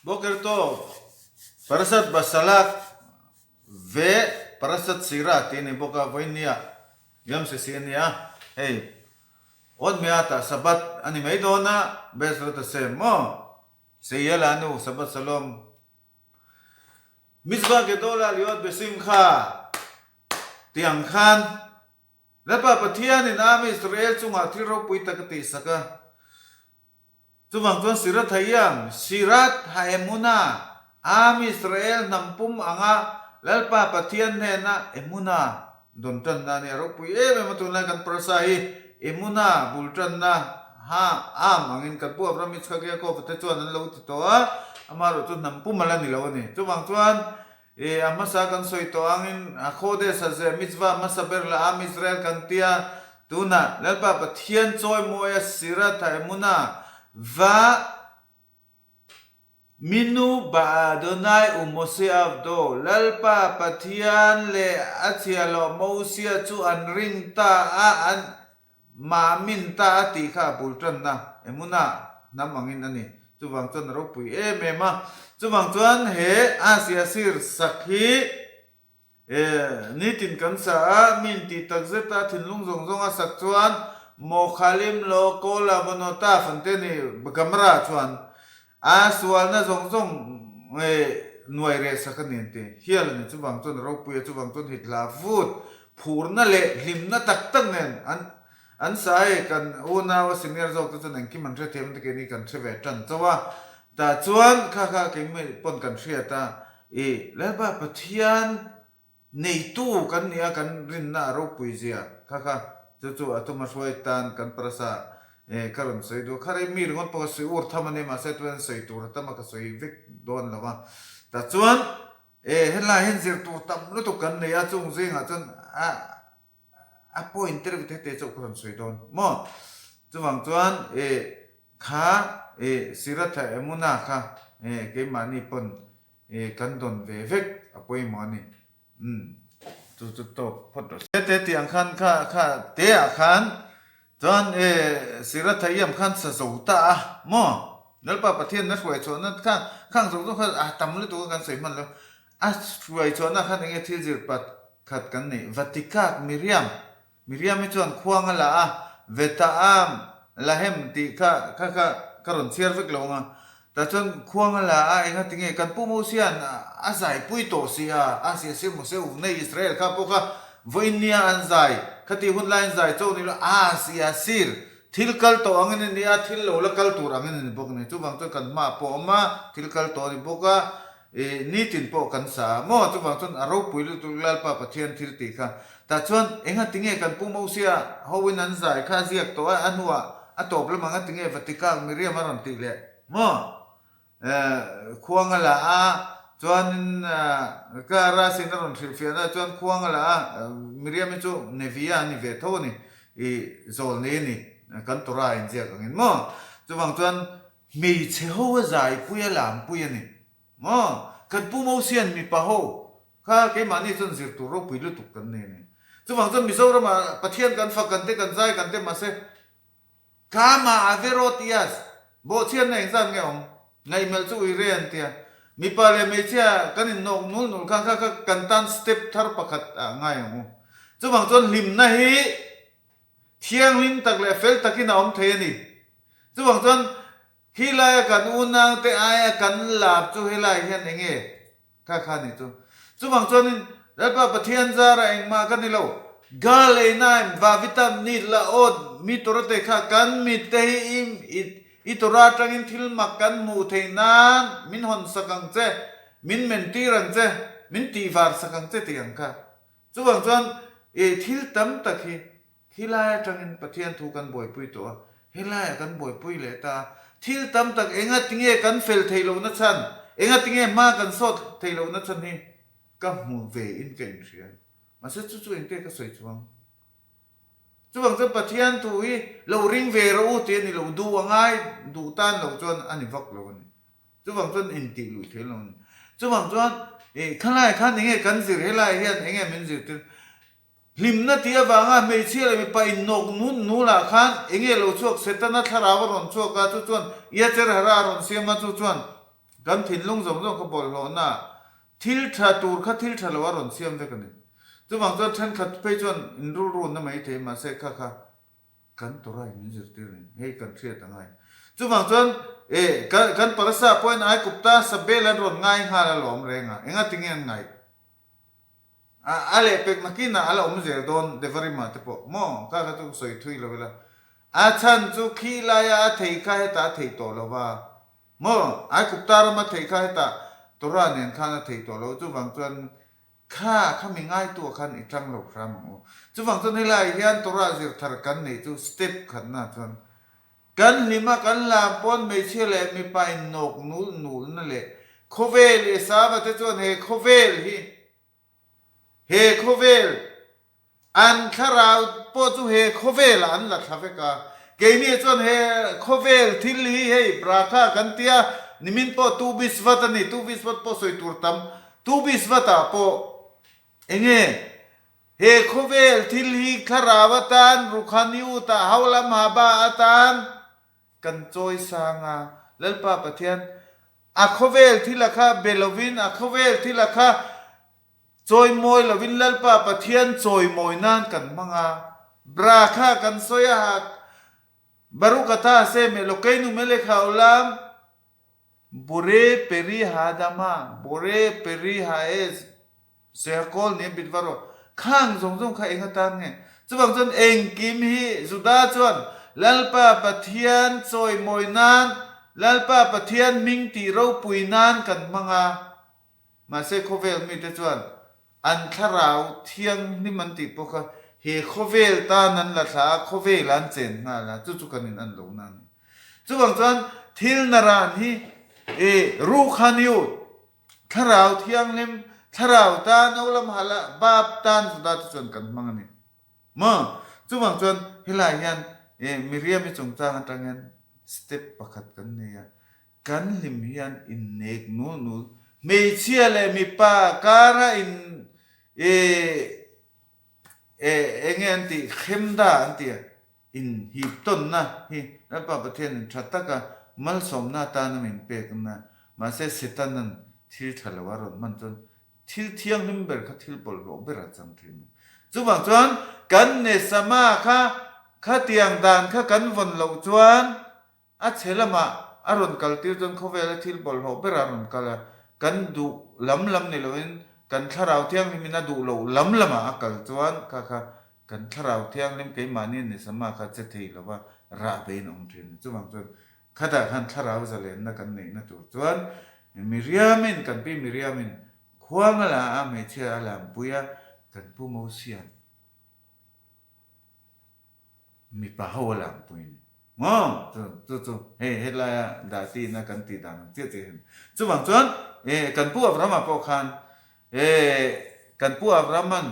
Boker tawk, Parasat Basalak ve Parasat Sira tih a ni bawk a, vawinia Yom Shishi a nia, hei Od Miat ah Sabbath a ni mai dawn a, Bezrat Hashem maw? Seia lanu Sabbath Shalom. Mitzvah Gedolah Liot Besimcha tih ang khan Lalpa Pathianin Am Israel chungah thil ropui tak a tihsak a. Chuvang chuan Sirathaim, Sirat Haemuna, Am Israel hnam pum anga Lalpa Pathian hnena Emuna dawn tanna a ni. A ropui em em a, tunlai kan parasa hi Emuna bul tanna ha am angin kan Pu Abraham Yitzhak Yaakov te chuan an lo ti tawh a, amaherawhchu hnam pum a la ni lo a ni. Chuvang chuan E, a hmasa kan sawi tawh angin a Khodesh a zeh mitzvah hmasa ber la Am Israel kan tia, tunah Lalpa Pathian chawimawi a Sirat ha Emuna va Minu ba Adonai u Mose avdo, Lalpa Pathian leh a chhiahhlawh Mosia chu an ring ta a, an Mamin ta a tih kha a bul tanna Emuna hnam angin a ni. Chuvang chuan a ropui em em a. Chuvang chuan he Asia sir sak hi nitin kan sa a, mi intih tak zeta thinlung zawng zawnga sak chuan Mokhalim lo Kola Vonota fante ni Gamara chuan A sualna zawng zawng nuai reh sak a ni an ti. Hial a ni chuvang chuan a ropui a, chuvang chuan hit hla vut, phurna leh hlimna tak tak nen an an sa e, kan unau a senior zawk te chuan engkim an hrethiam an ti keini kan hre ve tan chauh a, tah chuan kha kha keimah pawn kan hriat a, i Lalpa Pathian Neitu kan nia kan rinna a ropui zia kha kha chu chu a thuma hruai tan kan parasa eh ka rawn sawi duh a kha rei mi ringawt pawh ka sawi ur tham a nia mahse tuan sawi tur a tam a ka sawi vek dawn lo a tah chuan eh helai hian zir tur tam lutuk kan nei a chung zingah chuan a a point te reuh te te chauh ka rawn sawi dawn maw chuvang chuan eh kha eh Siratha Emuna kha eh keimahni pawn E kan dawn ve vek a pawimawh a ni. Umm chu chu tawk phawt rawh se. Te tih ang khan kha kha te ah khan chuan e Sirathaiam khan sa zo ta a maw? Lalpa Pathian na hruai chhuahna kha khang zawng zawng kha a tam lutuk a kan sawi hman lo. A hruai chhuahna khan enge thil zir pakhat kan neih Vatikak Miriam Miriam-i chuan khuang a la a, Vetaam, Lahem tih kha kha kha ka rawn chhiar vek lo ang a. Tah chuan khuang a la a, enga tinge kan Pu Mosia'n a zaipui tawh si a, a sia sia Mose uvnei Israel kha pawh kha vawiin nia an zai, khatih hun laiin zai chauh ni lo, a sia sir, thil kal tawh angin a ni a, thil lo la kal tur angin a ni bawk a ni. Chuvang chuan kan hmaah pawh a awm a, thil kal tawh a ni bawk a, I nitin pawh kan sa a maw? Chuvang chuan a ropui lutuk Lalpa Pathian thil tih kha. Tah chuan enga tinge kan Pu Mosia hoin an zai kha a ziak tawh a, a hnuah a tawp lam ang a tinge Vatikak Miriam a rawn tih leh maw? Khuang a la a, chuanin ka Rasin a rawn hrilhfiahna chuan khuang a la a, Miriam-i chu Nevia a ni ve tho a ni, i zawlnei a ni, kan Torah a inziak angin maw? Chuvang chuan Hmeichhe ho a zaipui a lampui a ni maw? Kan Pu Mosian mipa ho kha keimahni chuan zir tur ropui lutuk kan nei a ni. Chuvang chuan Mizoramah Pathian kan fak kan te kan zai kan te mahse Kama a ve rawh tias bawhchhiatna engzat nge awm? Ngaihmelh chu ui re an tia. Mipa leh hmeichhia kan innawk nul nul khan kha kha kan tan step thar pakhat ah ngai ang u. Chuvang chuan hlimna hi Thianghlim tak leh fel takin a awm thei a ni. Chuvang chuan khilaia kan unaute aia kan lap chu helai hian eng nge kha kha ni chu. Chuvang chuanin Lalpa Pathian zara engmah ka ni lo. Gal einaim vavitam ni la awt mi Torah te kha kan mit te hi i i Torah atangin thil mak kan hmuh theih nan min hawn sak ang che, min men tir ang che, min tihvar sak ang che tih ang kha. Chuvang chuan i thil tam tak hi khilai atangin Pathian thu kan buaipui tawh a, helaiah kan buaipui leh ta a. Thil tam tak enga tinge kan fel theih lohna chhan, enga tinge hma kan sawt theih lohna chhan hi ka hmu ve in ka inhria. Mahse chu chu engte ka sawi chuang. Chuvang chuan Pathian thu hi lo ring ve rawh u tih a ni lo, duh a ngai, duh tan loh chuan a ni vak lo a ni. Chuvang chuan intih luih thei lo a ni. Chuvang chuan ih khalai khan enge kan zir helai hian enge min zirtir? Hlimna tih avanga hmeichhia leh mipa innawk nul nul ah khan enge lo chhuak Setana thlarau a rawn chhuak a, chu chuan Yacher Hara a rawn siam a, chu chuan. Kan thinlung zawng zawng kha bawlhhlawhna thil tha tur kha thil tha lo a rawn siam vek a ni. Chuvang chuan thenkhat phei chuan inrulrunna mai thei mahse kha kha kan Torah in min zirtir a ni. Hei kan hriat a ngai. Chuvang chuan e kan kan parasa pawhin Aigupta Sabel an rawn ngai nghal a lawm reng a, enga tinge an ngaih? A a lehpek nakinah a la awm zel dawn Devarima te pawh maw kha kha chu sawi thui lo ila. A chhan chu khi laia a thei kha hetah a thei tawh lo va maw Aigupta rama thei kha hetah Torah nen khan a thei tawh lo chuvang chuan kha kha mi ngaitu ah khan i tang lo hram ang u. Chuvang chuan helaiah hian Torah zir thar kan neih chu step khatna chuan Kan hlim a kan lam pawn hmeichhia leh mipa in nawk nul nulna leh khawvel i sava te chuan he khawvel hi he khawvel an thlarau pawh chu he khawvel ah an la thla vek a keini chuan he khawvel thil hi hei brakha kan tia nimin pawh tu bisvat a ni tu bisvat pawh sawi tur tam tu bisvat ah pawh enge He khawvel thil hi thlarau atan Rukhaniut ah Haulam Haba atan kan chawi sang a. Lalpa Pathian, a khawvel thil a kha be lovin, a khawvel thil a kha chawimawi lovin Lalpa Pathian chawimawi nan kan hmang a. Bra kha kan sawi a hak Baruch atah Hashem Elokeinu melech haolam Bore peri ha'adama, Bore peri ha'ez, Sehakawl nia bit va rawh. Khang zawng zawng kha eng atan nge? Chuvang chuan engkim hi Juda chuan Lalpa Pathian chawimawi nan, Lalpa Pathian hming tih ropui nan kan hmang a. Mahse khawvel mite chuan an thlarau thianghlim an tih pawh kha he khawvel tan an la thla a, khawvel an chen nghal a, chu chu kan in an lohna a ni. Chuvang chuan thil naran hi i Rukhaniut, Thlarau Thianghlim, Thlarau tan Olam Hala Bab tan Juda te chuan kan hmang a ni. Maw? Chuvang chuan helai hian i Miriam-i chungchang atang hian step pakhat kan nei a, kan hlim hian innek nul nul, hmeichhia leh mipa kara in i enge an tih, khemda an tih a, Inhiptawnna hi Lalpa Pathianin tha taka malsawmna atana min pekna, mahse Setanan thil tha lo a rawn hman chuan thil thianghlim ber kha thil bawlhhlawh ber a chang thin. Chuvang chuan kan Nesama kha khatiang dan kha kan vawn loh chuan A chhe lamah a rawn kal tir chuan khawvela thil bawlhhlawh berah a rawn kal a, kan duh lam lam ni loin kan thlarau thianghlimin a duh loh lam lamah a kal chuan kha kha kan thlarau thianghlim keimahni Nesama kha che thei lova rah beiin a awm thin a. Chuvang chuan khatah khan thlarau zalenna kan neihna tur chuan Miriamin, kan pi Miriamin khuang a la a, hmeichhia a lampui a, kan pu Mosia'n Mipa ho a langpui a ni. Maw? Chu chu chu hei helaia dah tina kan tih dan ang chiah chiah hian. Chuvang chuan eh kan pu Abrahama pawh khan eh kan pu Abrahama'n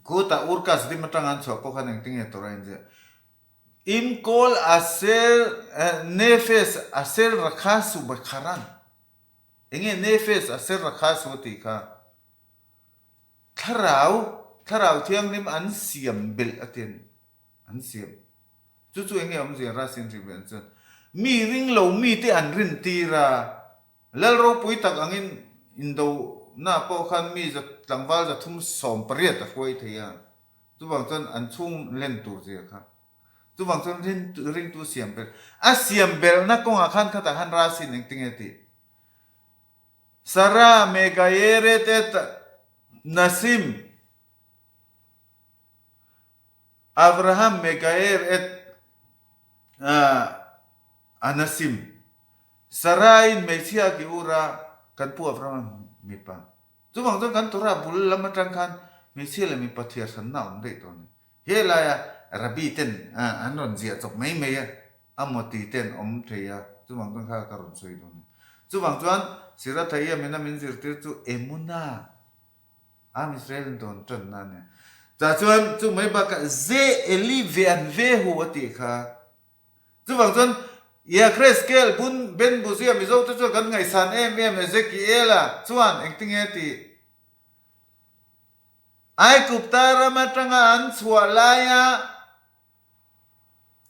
khutah Ur Kasdim atanga an chhuah pawh khan engtinge Torah in ziah? Im kol asher nefesh asher rakhasu bekharan. Enge nefesh asher rakhasu a tih kha? Thlarau, Thlarau Thianghlim an siam belh a ti a ni. An siam. Chu chu enge awmzia Rasin hrih ve an chuan mi ring lo mite an rin tir a, Lal ropui tak angin indo na pawh khan mi za tlangval 380 a hruai thei a, chuvang chuan an chhung len tur zia kha. Chuvang chuan rin ringtu siam belh. A siam belhna kawngah khan khatah khan Rasin engtinge tih? Sarah Megayeret et Nasim Avraham Megayer et Anasim Sarah-in hmeichhia a ki ur a, kan pu Avraham mipa. Chuvang chuan kan Torah bul lam atang khan hmeichhia leh mipa thiarhranna a awm daih tawh a ni. He laia Rabbi ten an rawn ziah chawp mai mai a, a maw ti te an awm thei a, chuvang chuan kha ka rawn sawi dawn a ni. Chuvang chuan Sirathaia mina min zirtir chu Emuna, Am Israel in dawn tanna a nia. Tah chuan chu mai bakah Ze Eli ve an ve hu a tih kha. Chuvang chuan Yehreskel bun Ben Buzia Mizo te chuan kan ngaihsan em em Ezekiela chuan engtinge a tih? Aigupta ram atanga an chhuah laia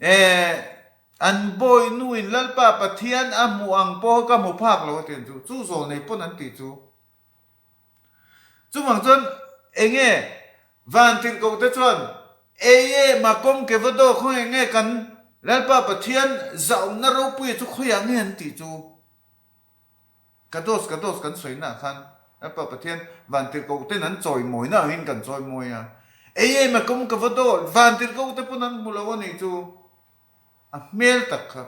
eh. An bawi nuin Lalpa Pathian a hmuh ang pawh ka hmu phak lo a ti ang chu. Chu zawl nei pawn an tih chu. Chuvang chuan enge van tirhkoh te chuan ei e makawm ke va daw khawnge nge kan Lalpa Pathian zahawmna ropuia chu khawiah nge an tih chu. Kados kados kan sawi naah khan Lalpa Pathian van tirhkoh ten an chawimawina angin kan chawimawi a. Ei e makawm ke va daw van tirhkoh te pawn an hmu lo a nih chu. A hmel tak kha.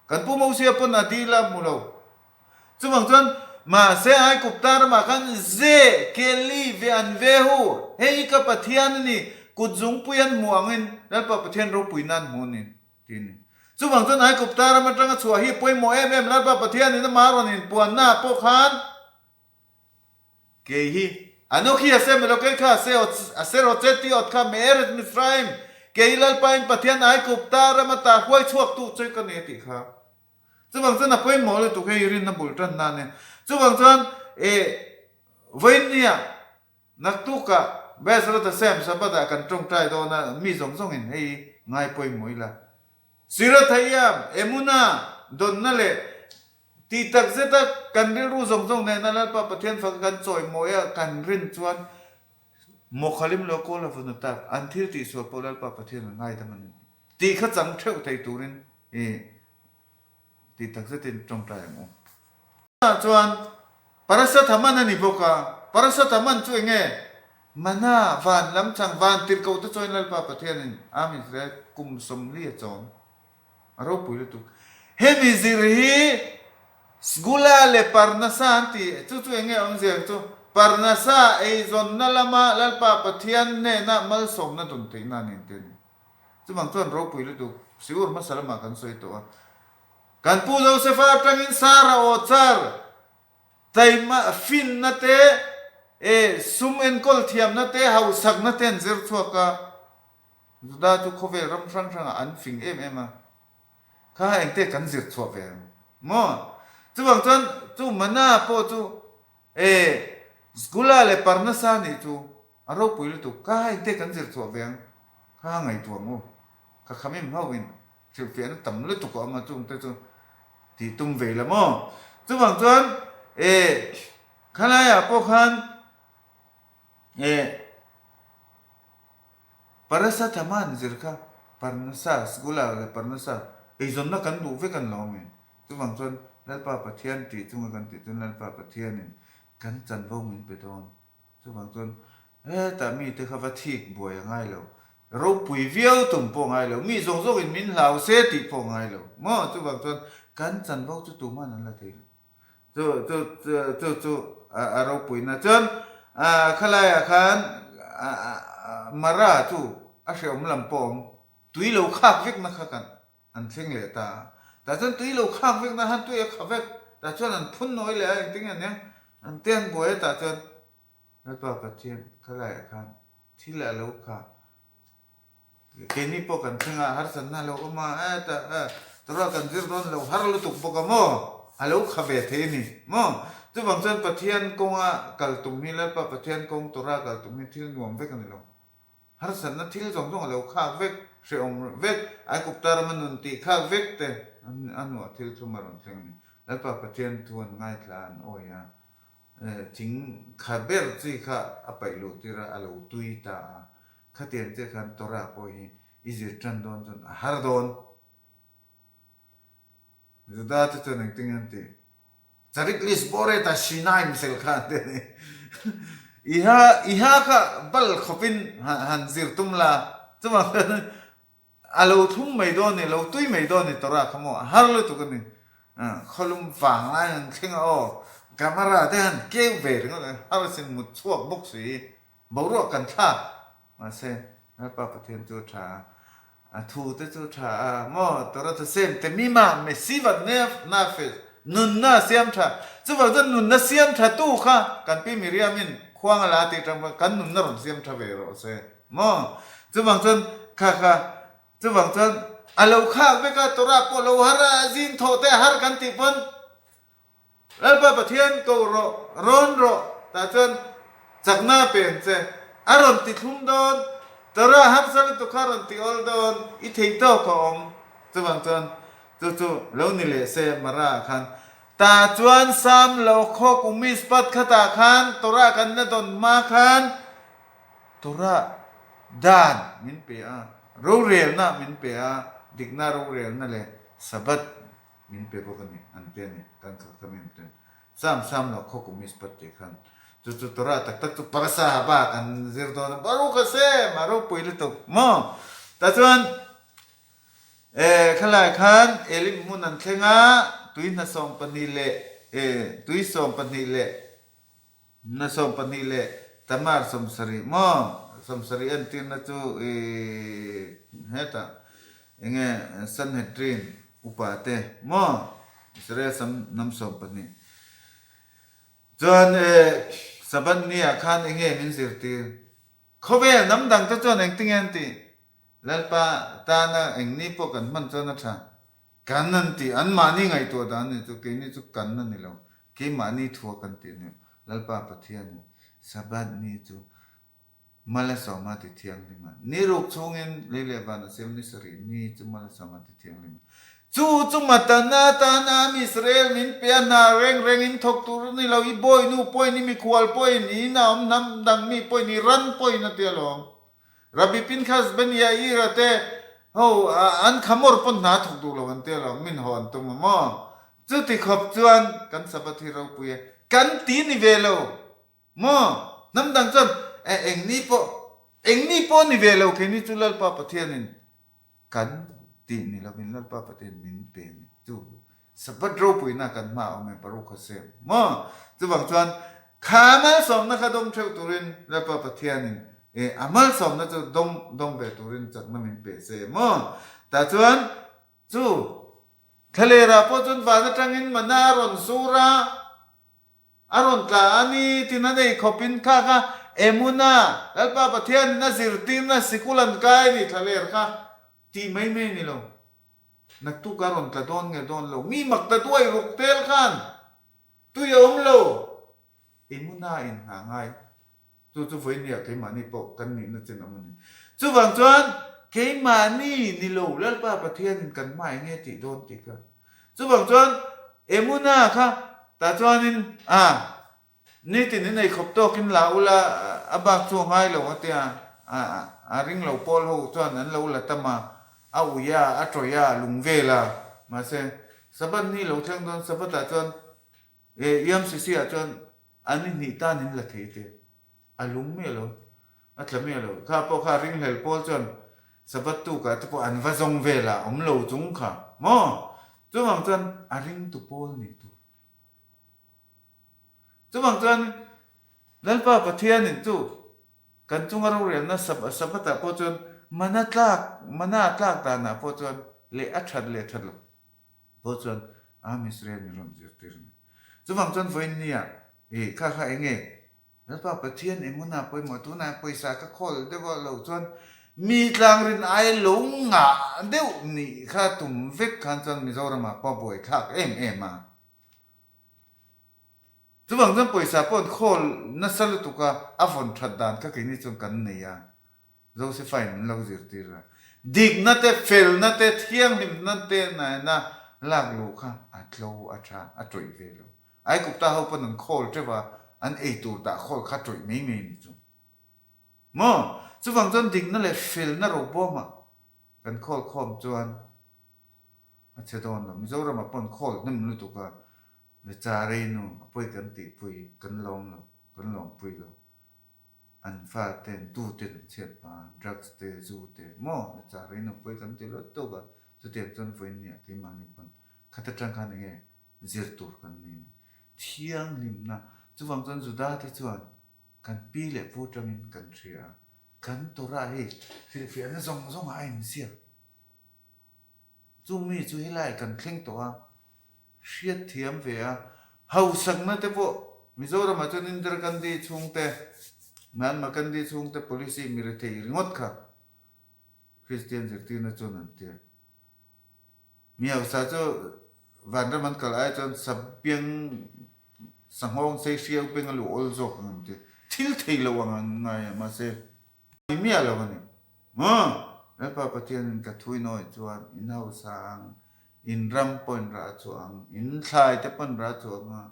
Kan Pu Mosia pawn a dil a hmu lo. Chuvang chuan mahse Aigupta ramah khan Ze, Keli, ve an ve hu, hei hi ka Pathian a ni, kut zungpui an hmuh angin Lalpa Pathian ropui nan hmu a ni, ti a ni. Chuvang chuan Aigupta ram atanga chhuah hi pawimawh em em Lalpa Pathianin amah rawn inpuannaah pawh khan, Kei hi Anokhi Hashem Elokeikha Aser Hoceti Otkha Me'eretz Mizraim, Kei Lalpain Pathian Aigupta ram ata hruai chhuak tu chu ka ni a tih kha. Chuvang chuan a pawimawh lutuk hei rinna bul tan nan e. Chuvang chuan e vawinia naktukah Bezrat Hashem Sabbath ah kan tawngtai dawn a, mi zawng zawngin hei ngai pawimawh ila. Sirathayam, Emuna, dawnna leh Tih tak zeta kan rilru zawng zawng nena Lalpa Pathian faka kan chawimawi a kan rin chuan Mawkhalim lo kawl a vun tak an thil tih sual pawh Lalpa Pathian a ngaidam a ni tih kha chang theuh thei turin i tih tak zetin tawngtai ang u. Tunah chuan Parasatha man a ni bawk a, Parasatha man chu enge? Mana, van lam chang, van tirhkoh te chuan Lalpa Pathianin Am Israel kum 40 a chawm. A ropui lutuk. Hemi zir hi Sgula leh Parnasa an ti. Chu chu enge awmzia chu? Parnasa eizawnna lama Lalpa Pathian hnena malsawmna dawn theihna a ni an ti a ni. Chuvang chuan ropui lutuk siur hmasa lamah kan sawi tawh a. Kan Pu Josefa atangin Sara aw char taima finna te, e sum enkawl thiamna te, hausakna te an zir chhuak a. Juda chu khawvel ram hrang hrangah an fing em em a, kha engte kan zir chhuah ve ang maw? Chuvang chuan chu mana pawh chu e Sgula leh Parnasa nih chu a ropui lutuk, kha engte kan zir chhuah ve ang, kha ngaihtuah ang u, ka khamim ho in hrilhfiahna tam lutuk a awm a chungte chu tih tum ve la maw? Chuvang chuan e khalaiah pawh khan e Parasa thaman zir kha Parnasa, Sgula leh Parnasa eizawnna kan duh vek an lo awm e. Chuvang chuan Lalpa Pathian tih chunga kan tih chuan Lalpa Pathianin kan chanvo min pe dawn. Chuvang chuan hetah mite kha va thik buai a ngai lo, ropui viau tum pawh a ngai lo, mi zawng zawngin min hlau se tih pawh a ngai lo maw? Chuvang chuan kan chanvo chu tuman an la thei lo. Chu chu chu chu a ropuina chuan khalaiah khan Mara chu a hrehawm lam pawh awm tui lo khak vekna kha kan an thleng leh ta a. Tah chuan tui lo khak vekna khan tui a kha vek. Tah chuan an phun nawi leh a engtin nge ania an te an buai a tah chuan Lalpa Pathian khalaiah khan thil a lo khah. Keini pawh kan thleng a, harsatna a lo awm a, hetah eh Torah kan zir dawn lo har lutuk bawk a maw? A lo kha ve thei a ni maw? Chuvang chuan Pathian kawnga kal tum hi Lalpa Pathian kawng Torah kal tum hi thil nuam vek a ni lo. Harsatna thil zawng zawng a lo khak vek, hrehawm vek, Aigupta rama nun tih khak vek te a hnuah thil thlum a rawn thleng a ni. Lalpa Pathian thu an ngaithla an awi a, thing kha ber chi kha a paih luh tir a, a lo tui ta a. Khatiang che khan Torah pawh hi i zir tan dawn chuan a har dawn. Juda te chuan engtin nge an tih? Charik lisboret a Sinai sel kha an ti a ni. I ha i ha kha bal khawpin han zir tum la, chuvang chuan a lo thlum mai dawn ni, lo tui mai dawn ni Torah kha maw a har lutuk a ni. Khawlum vang lai han thleng a aw, camera te han keu ve ringawt a, har sin mut chhuak bawk si. Boruak kan thlak, mahse Lalpa Pathian chu a tha a, a thu te chu a tha a, maw Torah chu sem te mima mesiva nafesh, nunna a siam tha. Chuvang chuan nunna siam tha tu kha kan pi Miriamin khuang a la tih atang khan kan nunna rawn siam tha ve rawh se, maw? Chuvang chuan kha kha, chuvang chuan a lo khak vek a, Torah pawh lo har a, zin thawh te a har kan tih pawn, Lalpa Pathian ko rawh, rawn rawh, tah chuan chakna a peng che. A rawn ti thlum dawn, Torah harsa lutuk kha a rawn ti awl dawn, i theih tawk a awm. Chuvang chuan. Chu chu lo ni leh se Mara ah khan. Tah chuan Sam lo khawk Umispat khatah khan Torah kan la dawn hma khan Torah dan min pe a, rorelna min pe a, dikna rorelna leh Sabbath min pe bawk a ni, an ti a ni, kan kha kha mim ten. Sam Sam lo khawk Umispat tih khan chu chu Torah tak tak chu Parasa haba kan zir dawn a, Baruch Hashem a ropui lutuk maw? Tah chuan E, khalai khan Elim hmun an thleng a, tui hna 12 leh, e, tui 12 leh hna 12 leh Tamar 70 maw? 70 entirna chu i hetah enge Sanhedrin upa te maw? Israel sam hnam 12. Chuan e, Sabbath ni ah khan enge min zirtir? Khawvel hnam dang te chuan engtinge an tih? Lalpa tana eng ni pawh kan hman chuan a tha. Kan an tih, anmahni ngaihtuah dan a nih chu, keini chu kan a ni lo, keimahni thua kan tih a ni lo. Lalpa Pathianin Sabbath ni chu Malsawma ti thianghlim a, ni ruk chhungin lei leh van a siam ni sarih ni chu Malsawma ti thianghlim a. Chu chu matana tana mi Israel min pe a, hna reng rengin thawk tur a ni lo, i bawinu pawhin, i mikhual pawhin, i ina awm hnam dang mi pawhin, i ran pawhin a ti alawm. Rabbi Pinchas ben Yair-a te ho an khamawr pawn hna thawk duh lo an ti alawm, min haw an tum a maw? Chuti khawp chuan kan Sabbath hi ropui e, kan ti ni ve lo maw? Hnam dang chuan e eng ni pawh, eng ni pawh ni ve lo keini chu Lalpa Pathianin kan tih ni lovin Lalpa Pathian min pe ni chu Sabbath ropuina kan hma awm e Baruch Hashem maw? Chuvang chuan kha malsawmna kha dawng theuh turin Lalpa Pathianin e a malsawmna chu dawng dawng ve turin chakna min pe se maw? Tah chuan chu thlalerah pawh chuan van atangin mana a rawn sur a, a rawn tla a ni tin a nei khawpin kha kha Emuna Lalpa Pathianin a zirtirna sikul an kai a ni thlaler kha tih mai mai a ni lo. Naktuk a rawn tla dawn nge dawn lo? Mi mak ta duai ruk tel khan tui a awm lo. Emuna in hna ngai. Chu chu vawinia keimahni pawh kan nihna chen awm a ni. Chuvang chuan keimahni ni lo Lalpa Pathianin kan hma eng nge tih dawn tih kha. Chuvang chuan Emuna kha tah chuanin a Nitin in ei khawp tawkin la ula a bak chu a ngai lo a tia, a ring lo pawl ho chuan an lo la tam a, a ui a, a tawih a, a lung vel a, mahse Sabbath ni lo thleng dawn Sabbath ah chuan e EMCC ah chuan an ni hnih tan in la thei te, a lung miah lo, a tla miah lo, kha pawh kha ringhlel pawl chuan Sabbath tukah te pawh an va zawng vel a, awm lo chung kha maw, chuvang chuan a ringtu pawl ni tur. Chuvang chuan Lalpa Pathianin chu kan chunga rorelna Sabbath-ah pawh chuan mana tlak, mana a tlak danah pawh chuan leh a that leh that loh pawh chuan Am Israel min rawn zirtir a ni. Chuvang chuan vawiin nia i kha kha eng nge Lalpa Pathian eng hunah pawimawh tunah pawisa ka khawl deuh a loh chuan mi tlangrin ai lo ngah deuh nih kha tum vek khan chuan Mizoramah pawh a buaithlak em em a. Chuvang chuan pawisa pawh an khawl nasa lutuk a, a vawn that dan kha keini chuan kan nei a, Josepha-in min lo zirtir a. Dikna te, felna te, thianghlimna te nena lak luh kha a tlo a tha, a tawih ve lo. Aigupta ho pawn an khawl teuh a, an eitur dah khawl kha tawih mai mai a ni chu. Maw? Chuvang chuan dikna leh felna robawmah kan khawl khawm chuan A chhe dawn lo. Mizoramah pawh an khawl hnem lutuk a, Lecha Reinu a pawi kan tihpui kan lawm lo, kan lawmpui lo. An fa te, an tu ten an chhiat hma a, drugs te, zu te maw Lecha Reinu a pawi kan ti luat tawk a, chutiang chuan vawiin nia keimahni pawn khat atang khan enge zir tur kan nei a ni. Thianghlimna, chuvang chuan Juda te chuan kan pi leh pu atangin kan hria a, kan Torah hei hrilhfiahna zawng zawngah a inziak. Chu mi chu helai kan thleng tawh a, hriatthiam ve a, hausakna te pawh Mizoramah chuan Indira Gandhi chhungte, Mahatma Gandhi chhungte policy mi rethei ringawt kha Kristian zirtirna chuan an tia. Mi hausa chu vanram an kal ai chuan sapiang sanghawng sei hriau beng a luh awl zawk ang an tia. Thil thei lo ang an ngai a, mahse ni miah lo a ni. Maw? Lalpa Pathianin ka thuinawi chuan in hausa ang. In ram pawh in rah chhuah ang, in thlai te pawh in rah chhuah ang a,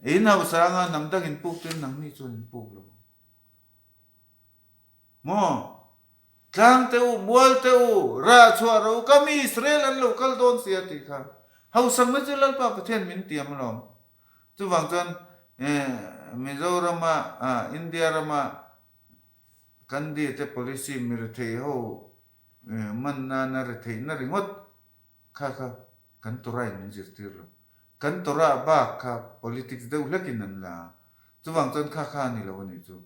in hausa anga hnam dang in puk tuin nangni chuan in puk lo ang. Maw? Tlang te u, mual te u, rah chhuah rawh u, ka mi Israel an lo kal dawn si a tih kha. Hausakna chu Lalpa Pathian min tiam alawm. Chuvang chuan Mizorama, India rama kan dite policy mirethei ho man nana retheihna ringawt kha kha kan Torah in min zirtir lo. Kan Torah bak kha politics deuh hlekin an la a, chuvang chuan kha kha a ni lo a nih chu.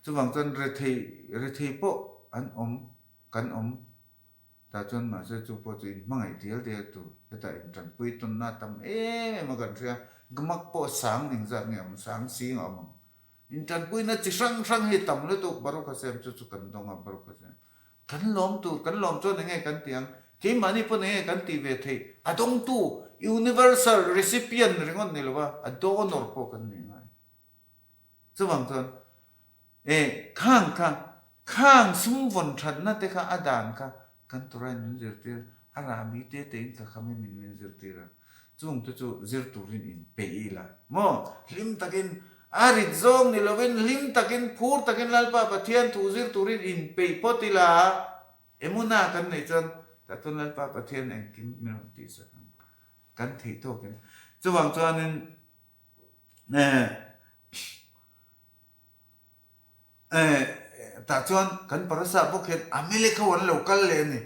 Chuvang chuan rethei rethei pawh an awm kan awm tah chuan mahse chu pawh chu inhmangaih dial dial tur hetah intanpui tawnna tam em em a kan hria, gmak pawh sang engzat nge awm sang sing a awm ang. Intanpuina chi hrang hrang hi tam lutuk Baruch Hashem chu chu kan dawng a Baruch Hashem. Kan lawm tur, kan lawm chuan enge kan ti ang? Keimahni pawn enge kan tih ve theih? A dawngtu, universal recipient ringawt ni lova, a donor pawh kan nih ngai. Chuvang chuan e khang kha, khang sum vawn thatna te kha a dan kha kan Torah in min zirtir, a rahbi te te in ka kham i min min zirtir a. Chung te chu zir turin in peih ila maw? Hlim takin a rit zawng ni lovin hlim takin phur takin Lalpa Pathian thu zir turin in peih phawt ila emuna kan neih chuan tah chuan Lalpa Pathian engkim min rawn tihsak ang kan theih tawkin. Chuvang chuanin tah chuan kan parasa bawk hian Amalek ho an lo kal leh a ni.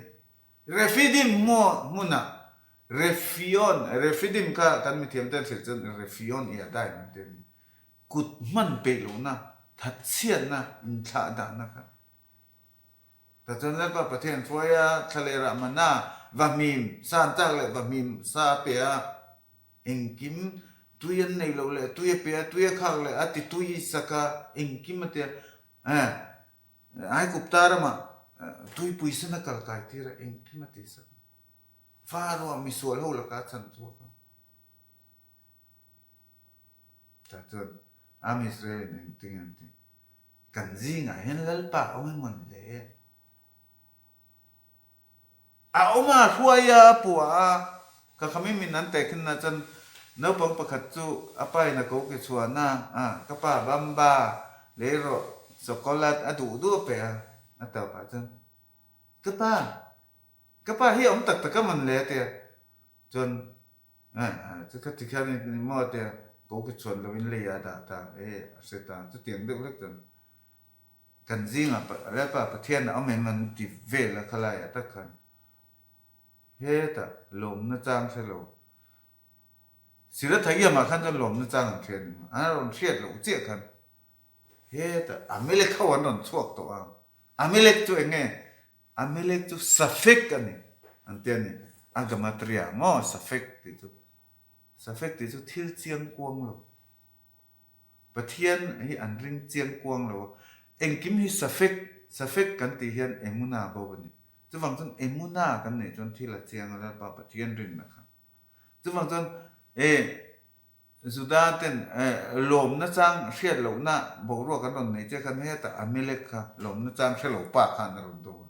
Refidim hmunah Refion, Refidim kha kan mithiam ten hrilh chuan Refion i a daim an ti a ni. Kut hman peih lohna, thatchhiatna, inthlah dahna kha. Tah chuan Lalpa Pathian hruaia thlalerah mana vahmim sa an chak leh vahmim sa a pe a, engkim tui an nei loh leh tui a pe a, tui a khak leh a ti tui sak a, engkim a ti a. Aigupta ramah tuipui sen a kal kai tir a, engkim a ti sak a. Faro-a misual ho laka a chhan chhuak a. Tah chuan Am Israel-in engtin an ti? Kan zingah hian Lalpa a awm emawn le? A awm a, hruai a, a puah a, ka khami min an teh khin na chuan naupang pakhat chu a pa in a ko ke chhuan a, a ka pa Bamba lei rawh chocolate a duh duh a pe a, a tawpah chuan ka pa, ka pa hi a awm tak tak a mawn le a ti a, chuan chu kha tikhian ni maw a ti a, ko ke chhuan lo in lei ah a dah ta, e a hre ta, chutiang deuh hlek chuan Kan zingah Lalpa Pathian a awm em an ti vel a khalaiah tak khan hetah lawmna chang hre lo Sirathaiamah khan chuan lawmna chang an hria ni maw? An rawn hriat loh chiah khan hetah Amalek ho an rawn chhuak tawh a, Amalek chu eng nge? Amalek chu Safek a ni an ti a ni, a gematria maw Safek tih chu, Safek tih chu thil chiang kuang lo. Pathian hi an ring chiang kuang lo a, engkim hi safek, safek kan tih hian emuna bo a ni. Chuvang chuan emuna kan neih chuan thil a chiang a Lalpa Pathian rinna kha. Chuvang chuan e Juda ten e lawmna chang hriat lohna boruak an rawn nei che khan hetah Amalek kha lawmna chang hre lo pa khan a rawn do a.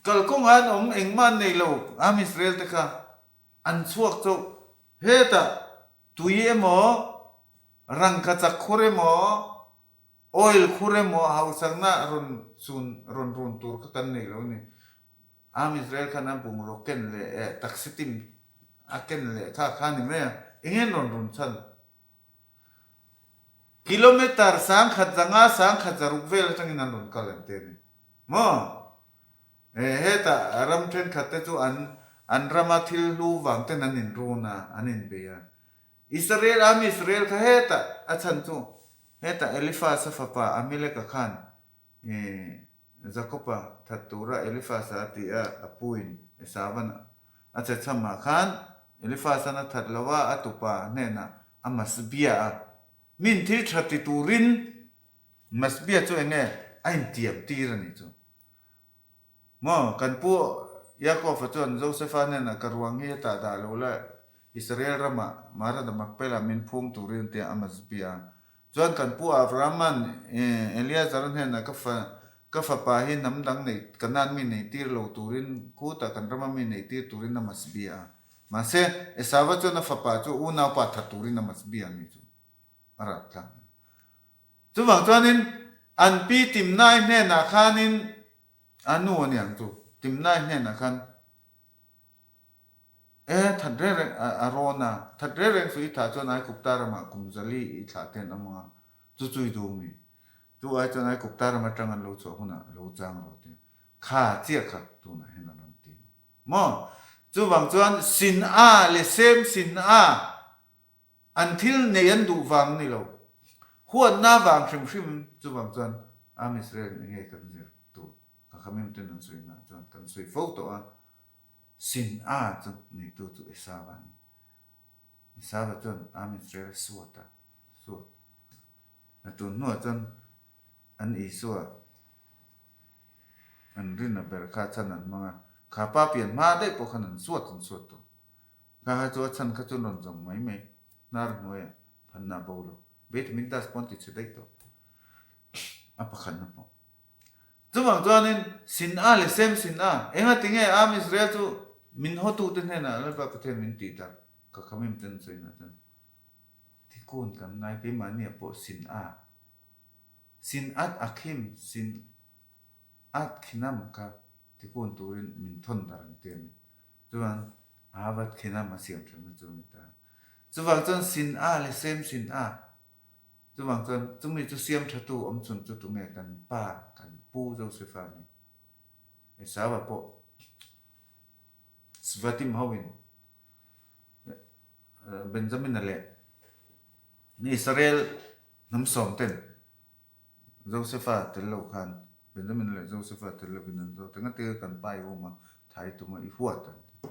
Kalkawngah an awm engmah an nei lo Am Israel te kha. An chhuak chauh. Hetah tui emaw, rangkachak khur emaw, oil khur emaw hausakna rawn sun rawn run tur kha kan nei lo a ni. Am Israel khan a bungraw ken leh eh taxi team a ken leh kha kha a ni mai a, eng nge an rawn run chhan? Kilometer 1000 zanga 1006 vel atangin an rawn kal an ti a ni maw? Hetah ram thenkhat te chu an an rama thil hlu vang ten an inrun a, an inbei a. Israel, Am Israel kha hetah a chhan chu hetah Eliphaz-a fapa Amalek-a khan Jakob-a that tura Eliphaz-a a ti a, a puin Esauvan a che chhamah khan Eliphaz-an a that lo a, a tupa hnenah a masbia a, min thil tha ti turin masbia chu enge a intiam tir a nih chu. Maw, kan pu Yaakov-a chuan Josefa hnenah ka ruang hi hetah dah lo la, Israel ramah Mara da Makpelah min phum turin tia a masbia a. Chuan kan pu Abraham-a'n Eleazar-a hnenah ka fa. Ka fapa hi hnam dang nei, Kanaan mi nei tir lo turin, khutah kan rama mi nei tir turin a masbia a. Mahse, Esauva chuan a fapa chu unaupa that turin a masbia a ni chu a rap tlang a ni. Chuvang chuanin an pi Timnai hnenah khanin, a nu a ni ang chu, Timnai hnenah khan, E, that reng reng, a rawn a, that reng reng chu i thah chuan Aikupta ramah kum zali i thlah te an awm ang a, chu chu i duh mi? Chu ai chuan Aikupta ram atang an lo chhuah hunah lo chang rawh ti. Kha chiah kha tunah hian an rawn ti a ni. Maw? Chuvang chuan Sin-a leh Sem Sin-a an thil nei an duh vang ni lo. Huatna vang hrim hrim chuvang chuan Am Israel in enge kan zir tur ka khamim ten an sawi naah chuan kan sawi fo tawh a, Sin-a chu neitu chu Esau-a a ni. Esau-a chuan Am Israel a suat a, suat. A tun hnuah chuan an Isua an rinna ber kha chhan an hmang a, kha pa pian hma daih pawh khan an suat an suat tawh. Kha kha chu a chhan kha chu an rawn zawng mai mai, hnar hnuaiah phanna a bo lo. Beit Mikdash pawh an ti chhe daih tawh, a pakhatna pawh. Chuvang chuanin Sin-a leh Sem Sin-a, enga tinge Am Israel chu min hawtute hnenah Lalpa Pathian min tih tak, ka khamim ten an sawi na chuan. Tikun kan ngai keimahnia pawh sin a, sin at a khim, sin at khinam kha tikun turin min thawn dar ang ti a ni. Chuan Avat khinam a siam thenna chu a ni ta. Chuvang chuan sin a leh sem sin a, chuvang chuan chumi chu siam thatu awm chhun chu tunge kan pa, kan pu Josepha a ni. Esau-a pawh Svatim hoin Benjamina leh Israel hnam sawm ten Josepha tel lo khan Benjamina leh Josepha tel lovin an zawt a, Ngatinge kan pa i awm a, thai tum a, i huat an ti.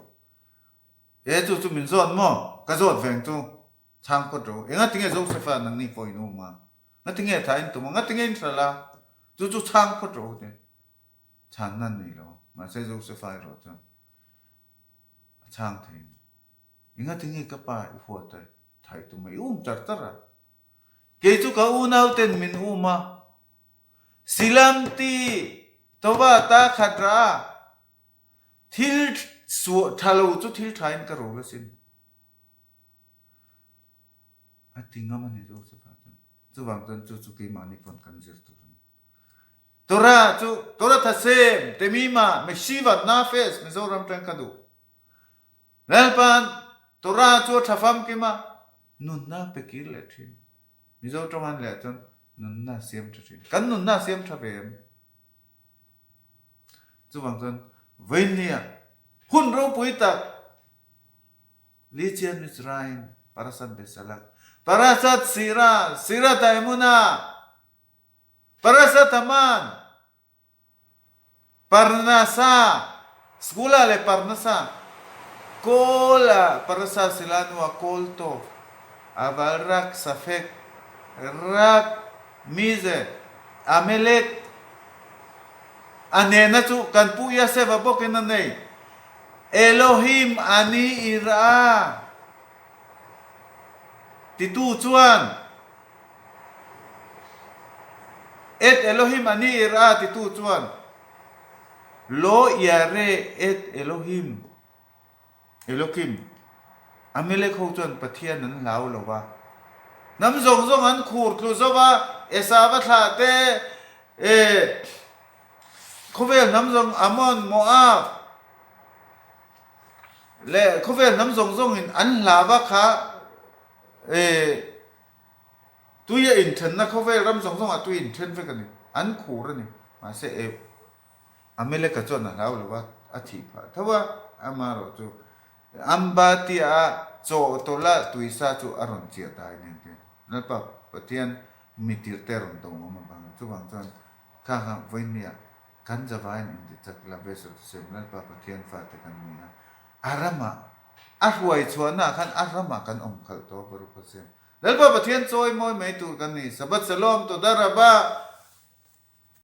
E chu chu min zawt maw? Ka zawt veng chu chhang phawt ro. Engatinge Josepha nangni pawh in awm a? Ngatinge thai in tum a? Ngatinge in hral a? Chu chu chhang phawt ro ti. Chhanna an nei lo. Mahse Josepha erawh chuan a chhang thei a ni. Engatinge ka pa i huat a, thai tum a, i um char char a. Kei chu ka unau ten min um a, Silam ti tova ta khat ra a, thil suah tha lo chu thil tha in ka rul asin. A ti ngam a ni Joseph-a chuan. Chuvang chuan chu chu keimahni pawn kan zir tur a ni. Torah chu Torah Thasem, Temima, Meshiva, Nafes, Mizoram tang ka duh. Lalpan Torah chu a tha famkim a, nunna pe kir leh thin. Mizo tawng an leh chuan nunna siam tha thin. Kan nunna siam tha ve em? Chuvang chuan vawinia hun ropui tak Lichian Mitzrayim, Parasat Besalak, Parasat Sira, Sira Taimuna, Parasat Haman, Parnasa, School-ah leh Parnasa, Kawl-ah Parasa Silanu-ah Kawl Tawk, Aval Rak, Safek, Rak, Mize, Amelek, a nena chu kan pu Yasef-a bawkin a nei. Elohim ani Ira titu chuan Et Elohim ani Ira titu chuan Lo Yare et Elohim Elokim Amalek ho chuan Pathian an hlau lo va. Hnam zawng zawng an khur tlu zo va, Esava thlah te, eh, khawvel hnam zawng Ammon, Moab leh khawvel hnam zawng zawngin an hlau va kha, eh, Tui a inthenna khawvel ram zawng zawngah tui inthen vek a ni. An khur a ni. Mahse e Ameleka chuan a hlau lo va, a thih phah tho a. Amaherawh chu Amba tia a chaw tawlh a tuisa chu a rawn chiah ta in entir. Lalpa Pathian mitirte a rawn do ngam avangin chuvang chuan kha kha vawinia kan zavaiin inti chak la Besel Thusem Lalpa Pathian fate kan ni a. A ramah a hruai chhuahnaah khan a ramah kan awm khalh tawh Baruch Hashem. Lalpa Pathian chawi mawi mai tur kan ni. Shabbat Shalom, Toda Rabba.